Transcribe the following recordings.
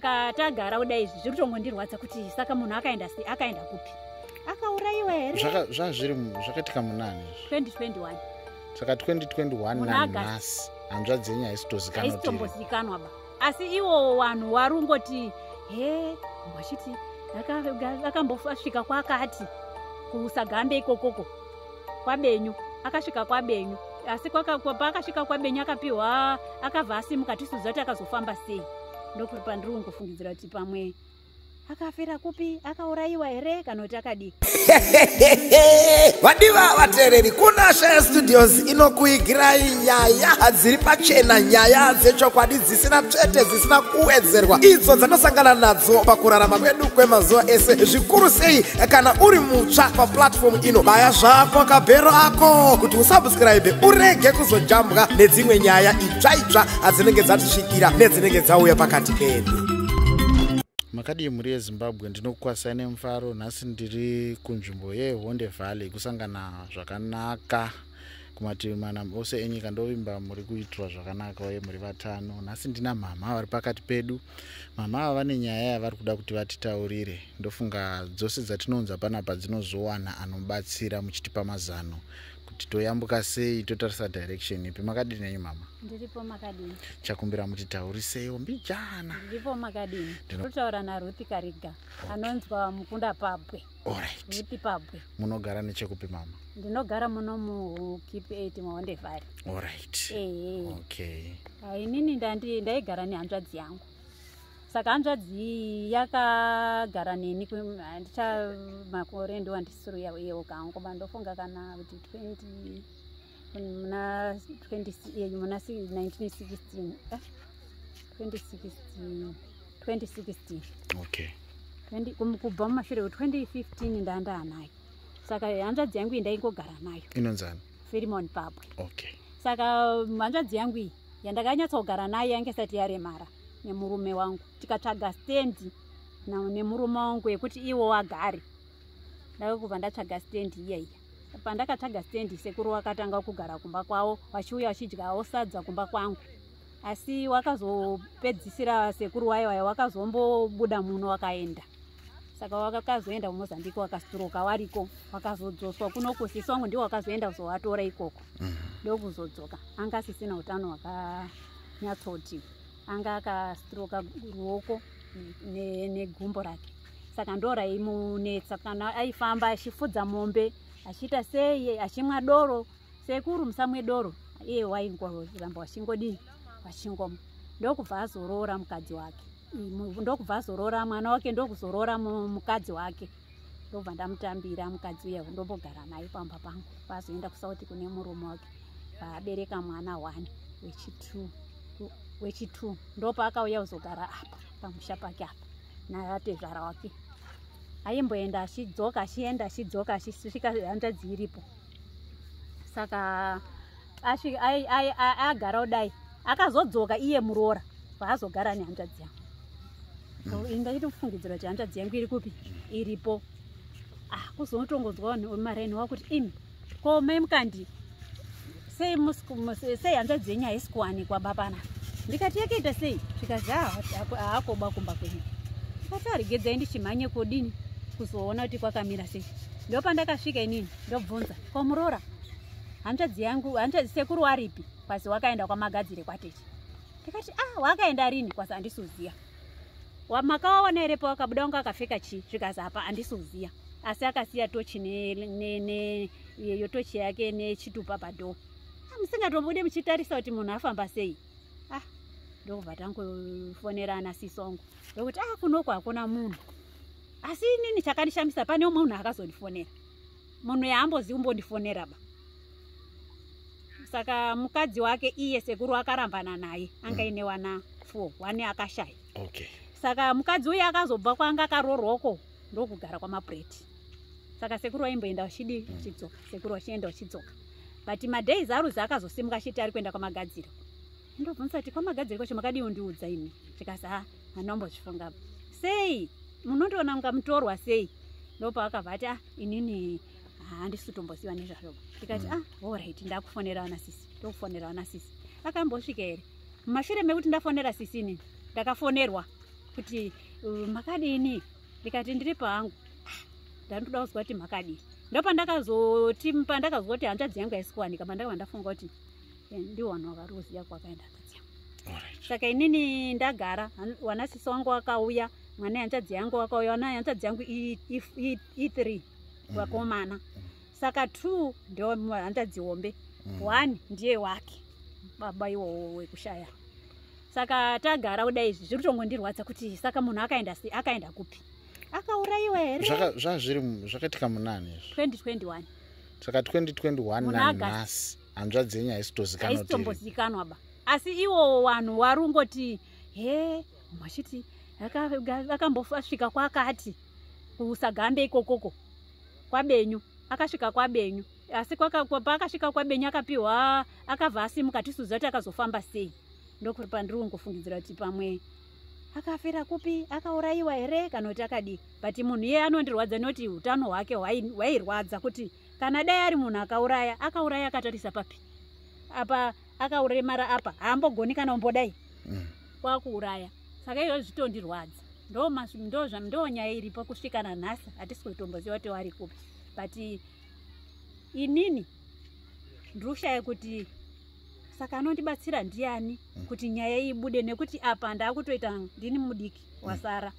Tagara kudai, izvi zviri kutongondirwadza kuti saka munhu akaenda sei, akaenda kupi, akaurayiwa here? Zvazviri zvakaitika munani izvi? 2021. Saka 2021. Muna August. Nanhasi hanzvadzi yenyu haisitozikanwa. Haisitombozikanwa ba, asi iwo vanhu warungoti he wachiti akambosvika kwakati kusagambe ikokoko kwabenyu, akasvika kwabenyu, asi paakasvika kwabenyu akapiwa, akabva asimuka, tisuziva kuti akazofamba sei. Ndokuti pandiri kungofungidzira kuti pamwe akafira kupi, akaurayiwa here kana kuti akadii. Vadiwa vateereri, kuna Shaya Studios inokuigirai nyaya dziri pachena, nyaya dzechokwadi dzisina tsvete, dzisina kuwedzerwa, idzo dzanosangana nadzo pakurarama kwedu kwemazuva ese, zvikuru sei kana uri mutsva paplatform ino. Baya zvako kabhero ako kuti usubscribe, urege kuzojambwa nedzimwe nyaya itsva itsva dzinenge dzatisvikira nedzinenge dzauya pakati pedu. Makadii mhuri yeZimbabwe? Ndinokukwazisai nemufaro. Nhasi ndiri kunzvimbo yeHonde Valley, kusangana zvakanaka kumativi mana ose enyika. Ndovimba muri kuitirwa zvakanaka uye muri vatano. Nhasi ndina mama vari pakati pedu. Mama ava vane nyaya yavari kuda kuti vatitaurire. Ndofunga dzose dzatinounza panapa dzinozowana anobatsira, muchitipa mazano kuti toyambuka sei, totarisa direction ipi. Makadini nenyu, mama? Ndiripo, makadini? Chakumbira mutitauriseiwo mbijana. Ndiripo, makadini? Totaura naRuthi Kariga, anonzwa Mukunda Pabwe. Alright. Ruthi Pabwe. Munogara nechekupi, mama? Ndinogara muno muKip 8 muHonde Valley. Alright. Ehe. Okay. Inini ndaigara nehanzvadzi yangu, saka hanzvadzi iyi yakagara neni handicha makore ndo handisiri yeuka hangu ba, ndofunga kana kuti 20 muna 20 muna 1916, 2016, 2016. Kubva mumashure 2015 ndandaanayo. Saka hanzvadzi yangu iyi ndaingogara nayo. Inonzani? Firimon Pabwe. Saka hanzvadzi yangu iyi yandakanyatsogara nayo yange isati yaremara nemurume wangu. Tikatsvaga stendi nemurume wangu yekuti iwo wagare. Ndakubva ndatsvaga stendi iya iya. Pandakatsvaga stendi, sekuru wakatanga kugara kumba kwavo, vachiuya vachidyawo sadza kumba kwangu. Asi wakazopedzisira sekuru wayo waya wakazombobuda muno, wakaenda. Saka wakazoenda kuMozambique, wakastroka wariko, wakazodzoswa kuno. Kusisi wangu ndiwo wakazoenda kuzovatora ikoko. Ndokuzodzoka anga asisina utano hwakanyatsoti, anga akastroka ruoko negumbo rake, saka ndo raimunetsa. Kana aifamba achifudza mombe, achiita sei, achimwa doro. "Sekuru, musamwe doro." Iye waingoramba wachingodini, wachingomwa. Ndokubva azoroora mukadzi wake, ndokubva azoroora mwana wake, ndokuzoroora mukadzi wake. Ndobva ndamutambira mukadzi uya, ndombogara naye pamba pangu. Pazoenda kuSouth kune murume wake, vaabereka mwana one wechi2, wechi2. Ndopaakauya kuzogara apa pamusha pake apa naatezvara wake. Aimboenda achidzoka, achienda achidzoka, achisvika hanzvadzi iripo. Saka agara kudai, akazodzoka iye muroora, vaazogara nehanzvadzi yangu. So, ndaitofungidzira kuti hanzvadzi yangu iri kupi, iripo. Ah, kuzotongonzwa vanhu vemaraini wakuti, "Imi ko mai Mukandi, sei sei hanzvadzi yenyu haisi kuwanikwa bapana?" Ndikati, "Yakaita sei?" Zvikazi, "Haakoba kumba kwenyu." Ndikati, "Aregedzai ndichimhanye kodini kuzoona kuti kwakamira sei." Ndopandakasvika inini, ndobvunza, "Ko muroora, hanzvadzi yangu, hanzvadzi sekuru waripi?" Kwazi, "Wakaenda kwamagadzire kwateche." Ndikati, "Ah, wakaenda rini?" Kwazi, "Handisi kuziya." "Makawaona here pawakabuda, wanga akapfeka chii?" Zvikazi, "Apa handisi kuziya, asi akasiya tochi iyo tochi yake nechitupa padoor." "Ah, musingatombude muchitarisa kuti munhu afamba sei?" Ah, ndokubva tangofonera ana sisongo, ndokuti, "Ah, kunoko hakuna munhu." Asi inini chakandishamisa, pane umwe munhu akazondifonera, munhu yaambozivi kumbondifonera ba. Saka mukadzi wake iye sekuru akarambana naye, anga ine wana 4, wane akashaya. Saka mukadzi uyu akazobva kwanga akaroorwako, ndokugara kwamapureti. Saka sekuru vaimboenda vachidi vachidzoka, sekuru vachienda vachidzoka, but madays aruzi akazosimuka achiti ari kuenda kwamagadziro. Ndobvunza kuti, "Kwamagadziro kwacho makadii undiudza imi?" Zvikazi, "Ha, handinombozvifunga. Sei munondiona kunga mutorwa sei?" Ndopaakabva ati, "Ah, inini handisi kutomboziva nezvazvo." Ndikati, "Ah, alright, ndakufonera vana sisi." Ndokufonera vana sisi. Akambosvika here? Mumashure mekuti ndafonera sisi, inini ndakafonerwa. Kuti makadini? Ndikati ndiri pangu. Ndandoda kuzwa kuti makadini. Ndopandakazoti pandakazwa kuti hanzvadzi yangu haisi kuwanika, pandakabva ndafunga kuti ndiwo vanhu vari kuziva kwakaenda hanzvadzi yangu. Saka inini ndagara, wanasisi wangu wakauya, mwana hanzvadzi yangu wakauya, wana hanzvadzi yangu i3 vakomana. Saka 2 ndio hanzvadzi hombe, 1 ndiye wake baba iwowo wekushaya. Saka tagara kudai izvi zviri kutongondirwadza kuti saka munhu akaenda sei, akaenda kupi, akaurayiwa here? Zvakaitika munani izvi? 2021. Saka 2021 Muna August. Nanhasi hanzvadzi yenyu haisi kutozikanwa kuti iri. Haisitombozikanwa ba, asi iwo vanhu warungoti he machiti akambosvika kwakati kusagambe ikokoko kwabenyu, akasvika kwabenyu, asi paakasvika kwabenyu akapiwa, akabva asimuka, tisuziva kuti akazofamba sei. Ndokuti pandiri kungofungidzira kuti pamwe akafira kupi, akaurayiwa here kana kuti akadii. But munhu iye anondirwadza nekuti utano hwake hwairwadza, kuti kana dai ari munhu akauraya, akauraya akatarisa papi? Apa akauremara, apa haambogoni kana umbodai kwakuuraya. Saka izvozvo zvitondirwadza. Ndo nyaya iripo kusvika nanhasi, hatisi kutomboziva kuti wari kupi. But inini ndiri kushaya kuti saka anondibatsira ndiani kuti nyaya iyi ibude, nekuti apa ndakutoita ndini mudiki wasara.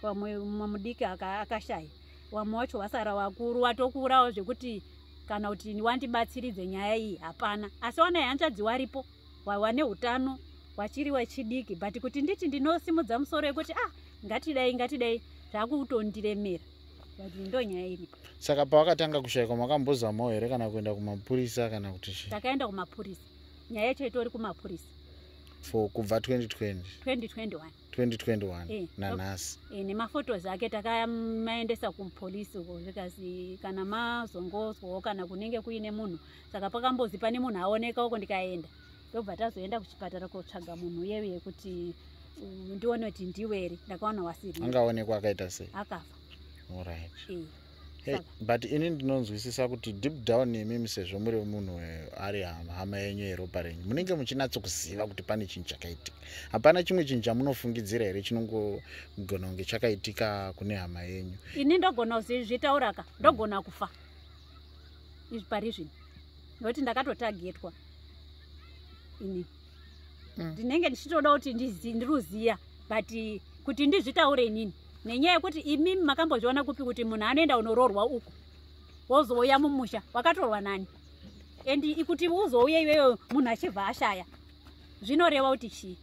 Vamwe mumwe mudiki akashaya, vamwe wacho wasara wakuru, watokurawo zvekuti kana kuti wandibatsiridze nyaya iyi hapana. Asi wana hanzvadzi waripo, wane utano, wachiri wechidiki, but kuti nditi ndinosimudza musoro yekuti ah, ngatidai ngatidai, zvakutondiremera. But ndo nyaya iripo. Saka pawakatanga kushayikwa makambozamawo here kana kuenda kumapurisa kana kuti chii? Takaenda kumapurisa, nyaya yacho itori kumapurisa. For kubva 2020? 2021. 2021. Eh. Nanhasi. E, nemafotos ake takamaendesa kumupolisi uko, zvikasi kana mazongozwawo kana kunenge kuine munhu. Saka pakambozi pane munhu aoneka uko, ndikaenda, ndobva tazoenda kuchipatara kotsvaga munhu uyeuye kuti ndione kuti ndiwere. Ndakaona wasiri. Angaonekwa akaita sei? Akafa. Alright. E. Hey, but ini ndinonzwisisa kuti deep down imimi, sezvo muri munhu ari hama yenyu yeropa renyu, munenge muchinatsokuziva kuti pane chinhu chakaitika. Hapana chimwe chinhu chamunofungidzira here chinongogona kunge chakaitika kune hama yenyu? Ini ndogona kuzvitauraka, ndogona kufa izvi pari zvino, nokuti ndakatotagetwa ini. Ndinenge ndichitoda kuti ndiruziya, but kuti ndizvitaure inini, nenyaya yekuti imimi makambozviona kupi kuti munhu anoenda unoroorwa uku, wozouya mumusha wakatorwa nani? And kuti uzouya iweyo munhu achibva ashaya, zvinoreva kuti chii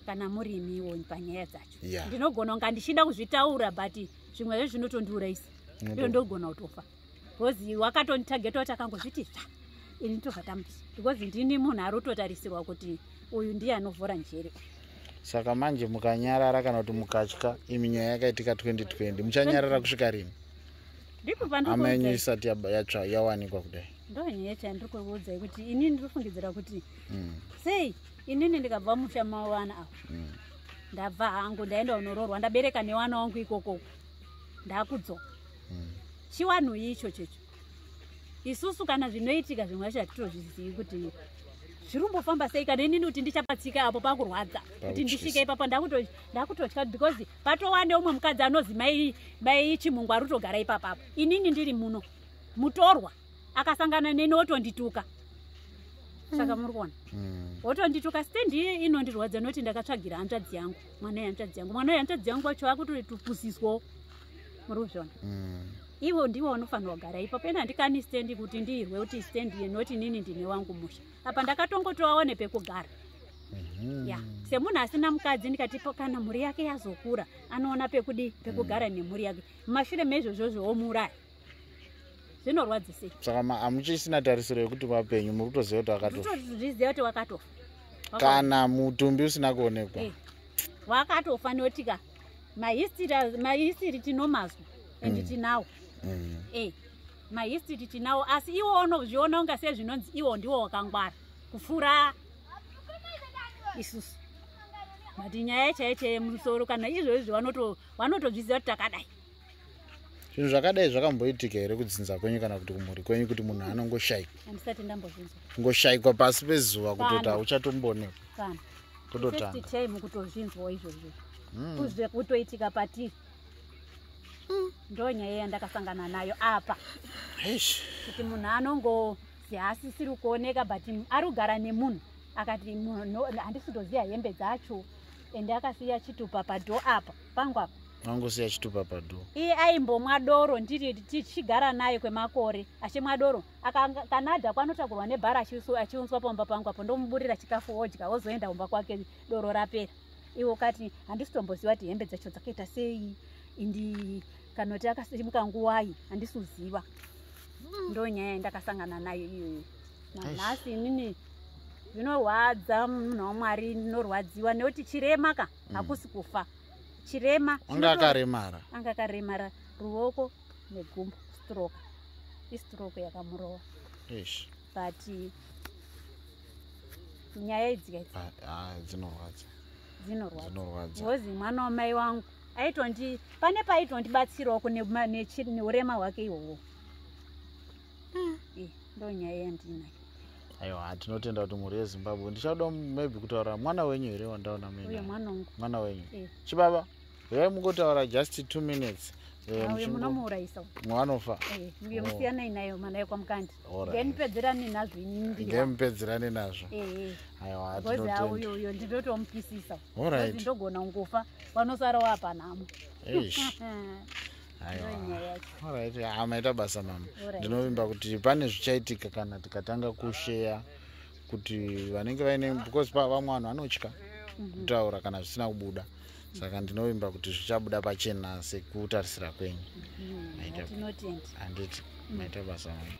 kana muri imiwo panyaya dzacho? Ndinogona kunga ndichida kuzvitaura, but zvimwe zve zvinotondiurayisa. Iyo ndogona kutofa because wakatonditageta kuti akangozviti zva, ini tobva tamuti, because ndini munhu ari kutotarisirwa kuti uyu ndiye anovhura njere. Saka manje mukanyarara kana kuti mukatya, imi nyaya yakaitika 2020, muchanyarara kusvika rini? Ndipo Hama yenyu pandiri isati yawanikwa kudai. Ndo nyaya chandiri kuudzai kuti inini ndiri kufungidzira kuti sei inini ndikabva musha mawana ava, ndabva hangu, ndaenda unoroorwa, ndabereka newana wangu ikokoko, ndakudzoka, chiwanhu icho checho isusu kana zvinoitika zvimwe zvacho hatitozvizivi kuti zviri kumbofamba sei. Kana inini kuti ndichapatsika apo pakurwadza kuti Pakutyisa. ndisvike ipapo, ndakutotya because patova neumwe mukadzi anozi mai Chimungu ari kutogara ipapapo, inini ndiri muno mutorwa, akasangana neni otondituka. Saka muri kuona, wotondituka. Stendi iye inondirwadza nekuti ndakatsvagira hanzvadzi yangu, mwana wehanzvadzi yangu, mwana wehanzvadzi yangu wacho akutotupusiswawo, muri kuzviona? Ivo ndivo vanofanirwa kugara ipapo. Ende handikani stendi kuti ndiirwe kuti stendi noti inini ndine wangu musha apa, ndakatongotovawo nepekugara ya semunhu asina mukadzi. Ndikati kana mhuri yake yazokura anoona pekudi pekugara nemhuri yake. Mumashure meizvozvozvo womuuraya, zvinorwadzisei? Saka hamuchisina tarisiro yekuti vapenyu, muri kutoziva kuti vakatofa? Nditozviziva kuti wakatofa. Kana mutumbi usina kuonekwa. Eh, wakatofa notika mahistory tinomazwa and tinawo. Eh, mahistory tinawo, asi iwo unozviona unga sezvinonzi iwo ndiwo wakangwara kupfuura isusu, but nyaya chaiyo chaiyo musoro kana izvozvi vanotozviziva kuti takadai. Zvinhu zvakadai zvakamboitika here kudzinza kwenyu kana kuti kumhuri kwenyu, kuti munhu anongoshayikwa? Handisati ndambozvinzwa. Kungoshayikwa pasi pezuva kutoti Kana. hauchatomboonekwa? Kana. Kutotanga. First time kutozvinzwawo izvozvo. Kuzve kutoitika patiri. Ndo nyaya yandakasangana nayo apa. Eish. Kuti munhu anongozi haasisiri kuoneka, but ari kugara nemunhu akati handisi kutoziva hembe dzacho, ende akasiya chitupa padhoo apa pangu apa. Angosiya chitupa padhoo. Iye aimbomwa doro, ndiri tichigara naye kwemakore achimwa doro. Kana adhakwa anotakurwa nebhara achiunzwa pamba pangu apo, ndomuburira chikafu odya, ozoenda kumba kwake doro rapera. Iwe ukati handisi kutomboziva kuti hembe dzacho dzakaita sei, indi kanoti akasimuka nguwai, handisi kuziva. Ndo nyaya yandakasangana nayo iyoyo nanhasi. Inini zvinorwadza, munhu waMwari, ndinorwadziwa nekuti chirema ka hakusi kufa. Chirema Anga akaremara. Anga akaremara ruoko negumbo, stroke, istroke yakamurova. Eish. But nyaya idzi idzi Ah, ah, dzinorwadza. Dzinorwadza. Dzinorwadza. Ngozi mwana wamai wangu aitondi pane paitondibatsirawo kune neurema hwake ihwohwo. Ndo nyaya yandinayo. Aiwa, tinotenda kuti mhuri yeZimbabwe, ndichada maybe kutaura mwana wenyu here wandaona Uyo muina? mwana wangu. Mwana wenyu. Eh. Chibaba, uyai mungotaura just 2 minutes. Auyo munomuurayisa. Mwanofa. Uyo Oh. musiyanai nayo mwana yekwamukandi. Alright. Ngenipedzerani nazvo inini ndiri. Ngemupedzerane nazvo. Aiwa, Ngozi tinotenda. auyo uyo ndinotomupisisa. Alright. Ndogona kungofa, vanosara wapanhamo. Eish. Ndo Aiwa. nyaya yacho. Alright, ah, maita basa mama. Alright. Ndinovimba kuti pane zvichaitika kana tikatanga kusheya kuti vanenge vaine, because vamwe vanhu vanotya kutaura kana zvisina kubuda, saka ndinovimba kuti zvichabuda pachena sekutarisira kwenyu. Tinotenda. Handiti maita basa mama.